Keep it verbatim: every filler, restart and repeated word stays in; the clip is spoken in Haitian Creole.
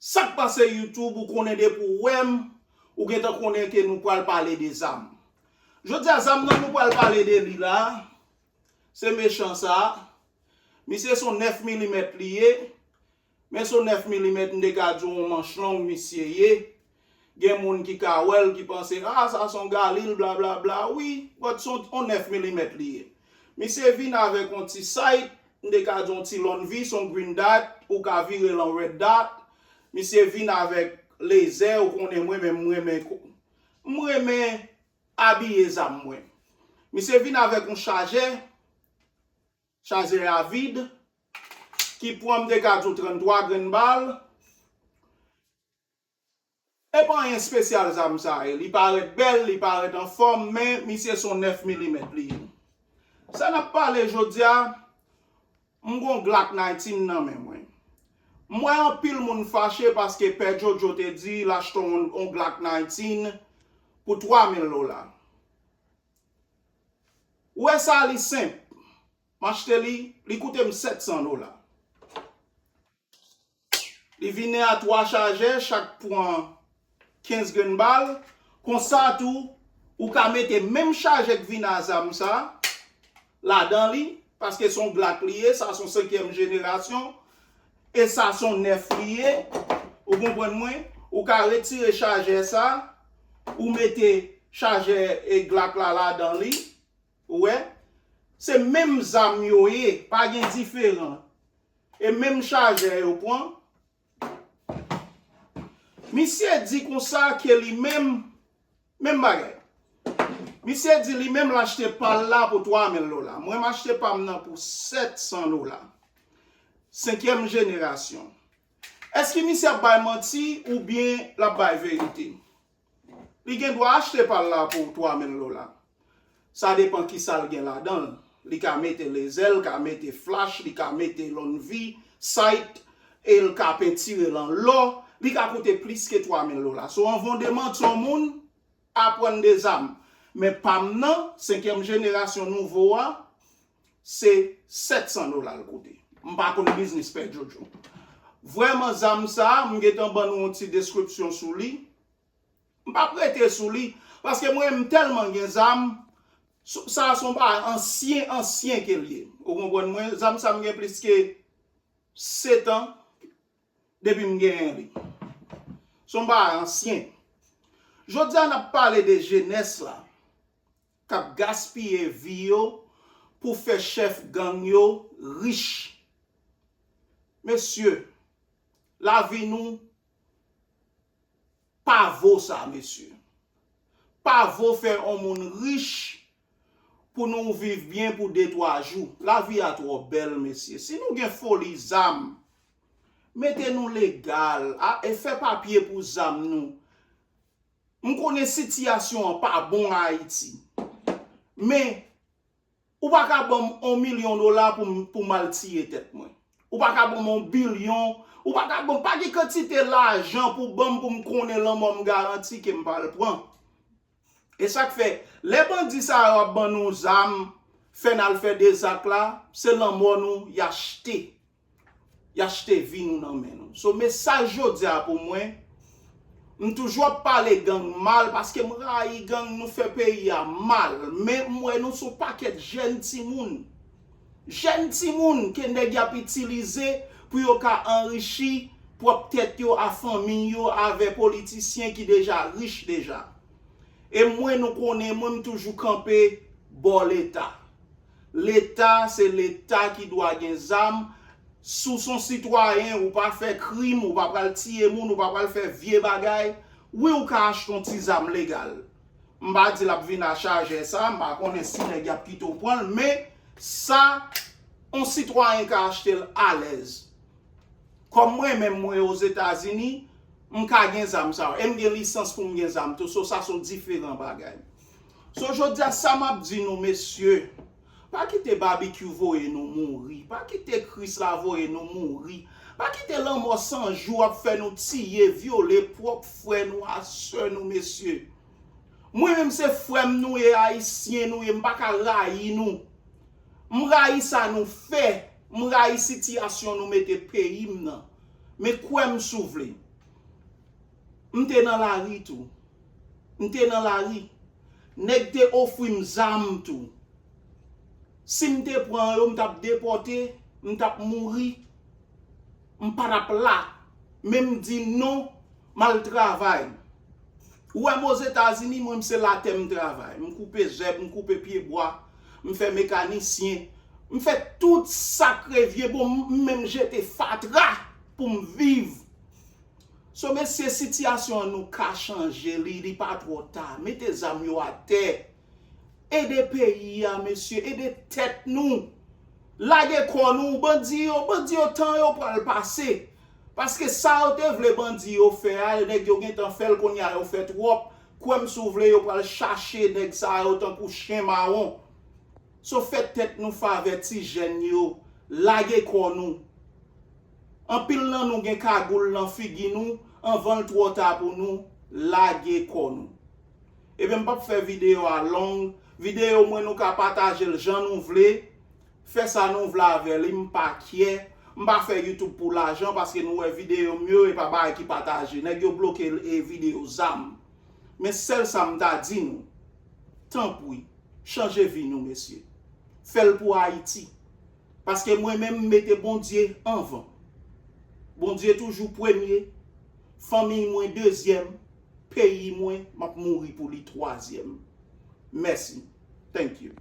Sa k pase YouTube, ou konnen depi w wè m, ou gentan konnen ke nou pral pale de zam. Jodi a, zam nan nou pral pale de li la, se mechan sa. Misye se yon nèf milimèt li ye, men se yon nèf milimèt, m te ka di w yon manch long misye ye. Gen moun ki ka wè l, ki panse, ah, sa se yon galil, blablabla. Wi, but se yon, yon nèf milimèt li ye. Misye vin avèk yon ti sight, m te ka di yon ti lònvi, se yon green dot, ou ka vire l an red dot. Misye vin avèk lezè, ou konnen mwen menm, m renmen ko-, m renmen abiye zam mwen. Misye vin avèk yon chajè, chajè a vid, ki pran, m te ka di w, tranntwa grenn bal. E pa anyen espesyal zam sa ye. Li parèt bèl, li parèt anfòm, men misye se yon nèf milimèt li ye. Sa n ap pale jodi a, m gon Glock nineteen nan men mwen. M wè anpil moun fache paske Pè Jojo te di l achte yon, yon Glock nineteen pou twa mil dola. Ou wè sa, li senp. M achte li, li koute m sèt san dola. Li vini a twa chajè, chak pran kenz grenn bal. Konsa tou, ou ka mete menm chajè k vin a zam sa ladan li, paske se yon Glock li ye, sa se yon senkyèm jenerasyon, e sa se yon nèf li ye, ou konprann mwen? Ou ka retire chajè sa, ou mete chajè e Glock la ladan li, ou wè? Se menm zam yo ye, pa gen diferan. E menm chajè yo pran. Misye di konsa ke li menm, menm bagay. Misye di li menm l achte pa l la pou twa mil dola. Mwen m achte pa m nan pou sèt san dola. Senkyèm jenerasyon. Èske misye ap bay manti oubyen l ap bay verite? Li gen dwa achte pa l la pou twa mil dola. Sa depann kisa l gen ladan l. Li ka mete lezè, l ka mete flach, li ka mete lònvi, sight, e l ka pentire l an lò. Li ka koute plis ke twa mil dola. So, anvan w demanti yon moun, aprann de zam. Men pa m nan, senkyèm jenerasyon nouvo a, se sèt san dola l koute. M pa konn biznis Pè Jojo. Vrèman, zam sa, m gentan ban nou yon ti deskripsyon sou li. M p ap rete sou li, paske mwen, m tèlman gen zam, sa se yon bagay ansyen, ansyen ke l ye. Ou konprann mwen? Zam sa, m gen plis ke sèt an depi m genyen li. Se yon bagay ansyen. Jodi a, n ap pale de jenès la k ap gaspiye vi yo pou fè chèf gang yo rich. Mesye, lavi nou pa vo sa, mesye. Pa vo fè yon moun rich pou nou viv byen pou de twa jou. Lavi a twò bèl, mesye. Si nou gen foli zam, mete nou legal, a, e fè papye pou zam nou. M konnen sitiyasyon an pa bon Ayiti. Men, ou pa ka ban m yon milyon dola pou m, pou m al tiye tèt mwen. Ou pa ka ban m yon bilyon. Ou pa ka ban m, pa gen kantite lajan pou ban m pou m konnen lanmò m garanti ke m pral pran. E sa k fè, lè bandi sa yo ap ban nou zam, fè n al fè de zak la, se lanmò nou y achte. Y achte vi nou nan men nou. So, mesaj jodi a pou mwen, m toujou ap pale gang mal paske m rayi gang, nou fè peyi a mal. Men m wè nou se yon pakèt jèn timoun. Jèn timoun ke nèg y ap itilize pou yo ka anrichi pwòp tèt yo a fanmi yo avè politisyen ki deja rich deja. E mwen, nou konnen, mwen, m toujou kanpe bò Leta. Leta, se Leta ki dwa gen zam. Si w se yon sitwayen, ou pa fè krim, ou pa pral tiye moun, ou pa pral fè vye bagay, wi, ou ka achte yon ti zam legal. M pa di l ap vin a chajè sa, m pa konnen si nèg y ap kite w pran l, men sa, yon sitwayen ka achte l alèz. Kòm mwen menm, mwen Ozetazini, m ka gen zam sa yo. E m gen lisans pou m gen zam tou. So, sa se yon diferan bagay. So, jodi a, sa m ap di nou, mesye, pa kite babikyou voye nou mouri. Pa kite Kris la voye nou mouri. Pa kite lanmò san jou ap fè nou tiye, vyole pwòp frè nou a sè nou, mesye. Mwen menm se frè m nou ye, ayisyen nou ye, m pa ka rayi nou. M rayi sa nou fè, m rayi sitiyasyon nou mete peyi m nan. Men kwè m si w vle. M te nan lari tou. M te nan lari. Nèg te ofri m zam tou. Si m te pran yo, m t ap depòte, m t ap mouri. M pa t ap la. Men m di non, m al travay. Ou wè m Ozetazini, mwen m se latè m travay. M koupe zèb, m koupe pyebwa, m fè mekanisyen. M fè tout sa k revye bon, m menm jete fatra pou m viv. So mesye, sitiyasyon an nou ka chanje li, li pa twò ta. Mete zam yo atè. Ede peyi a mesye, ede tèt nou. Lage kò nou, bandi yo, bandi yo tan yo pral pase. Paske sa yo te vle bandi yo fè a, nèg yo gentan fè l, kounye a yo fè twòp. Kwè m si w vle yo pral chache nèg sa yo tankou chen mawon. So fè tèt nou favè ti jèn yo, lage kò nou. Anpil nan nou gen kagoul nan figi nou, anvan l twò ta pou nou, lage kò nou. Ebyen m p ap fè videyo a long, videyo mwen nou ka pataje l jan nou vle, fè sa nou vle avè li, m pa kyè, m pa fè YouTube pou lajan paske nou wè videyo m yo e pa bagay ki pataje, nèg yo bloke e videyo zam. Men sèl sa m ta di nou, tanpri, chanje vi nou mesye. Fè l pou Ayiti. Paske mwen menm m mete Bondye anvan. Bondye toujou premye, fanmiy mwen dezyèm, peyi mwen m ap mouri pou li twazyèm. Mèsi. Thank you.